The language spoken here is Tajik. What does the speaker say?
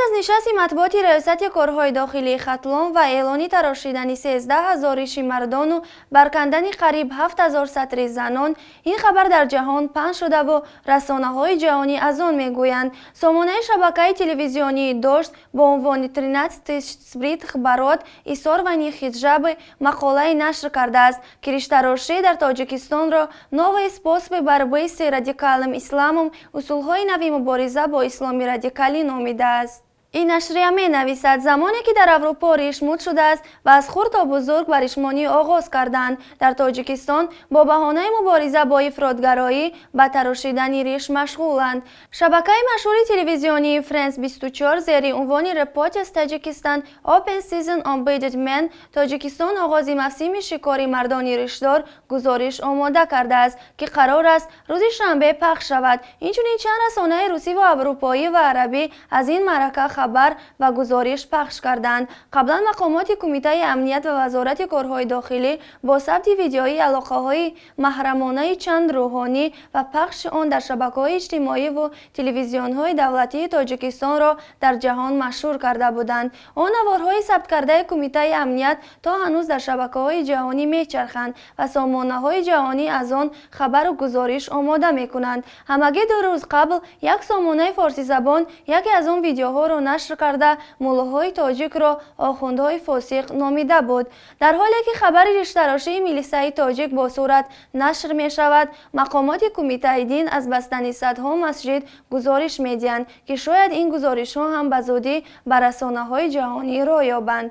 Аз нишасти матбуоти Раёсати корҳои дохилии Хатлон ва эълони тарошидани 13 000 риши мардону баркандани қариб 7000 сатри занон, ин хабар дар ҷаҳон паҳн шудаву расонаҳои ҷаҳонӣ аз он мегӯянд. Сомонаи шабакаи телевизионии «Дождь» бо унвони «13 тысяч сбритых бород и сорванных хиджабы» мақолае нашр кардааст, ки риштарошӣ дар Тоҷикистонро «новые способы борьбы с радикальным исламом», усулҳои нави мубориза бо исломи радикалӣ номидааст. Ин нашрия менависад: замоне ки дар Аврупо риш муд шудааст ва аз хурд то бузург ба ришмонӣ оғоз карданд, дар Тоҷикистон бо баҳонаи мубориза бо ифротгароӣ ба тарошидани риш машғуланд. Шабакаи машҳури телевизионии Френс 24 зери унвони «Reporters Tajikistan Open Season on Bearded Men», Тоҷикистон оғози мавсими шикори мардони ришдор, гузориш омода кардааст, ки қарор аст рӯзи шанбе пахш шавад. Инчунин чанд расонаи русиву аврупоӣ ва арабӣ аз ин маърака хабар ва гузориш пахш карданд. Қаблан мақомоти Кумитаи амният ва Вазорати корҳои дохилӣ бо сабти видеоии алоқаҳои маҳрамонаи чанд рӯҳонӣ ва пахши он дар шабакаҳои иҷтимоиву телевизионҳои давлатии Тоҷикистонро дар ҷаҳон машҳур карда буданд. Он наворҳои сабткардаи Кумитаи амният то ҳанӯз дар шабакаҳои ҷаҳонӣ мечарханд ва сомонаҳои ҷаҳонӣ аз он хабару гузориш омода мекунанд. Ҳамагӣ 2 рӯз қабл як сомонаи форсизабон яке аз он видеоҳоро нашр карда, муллоҳои тоҷикро охундҳои фосиқ номида буд. Дар ҳоле ки хабари риштарошии милисаи тоҷик бо сурат нашр мешавад, мақомоти Кумитаи дин аз бастани садҳо масҷид гузориш медиҳанд, ки шояд ин гузоришҳо ҳам ба зудӣ ба расонаҳои ҷаҳонӣ роҳ ёбанд.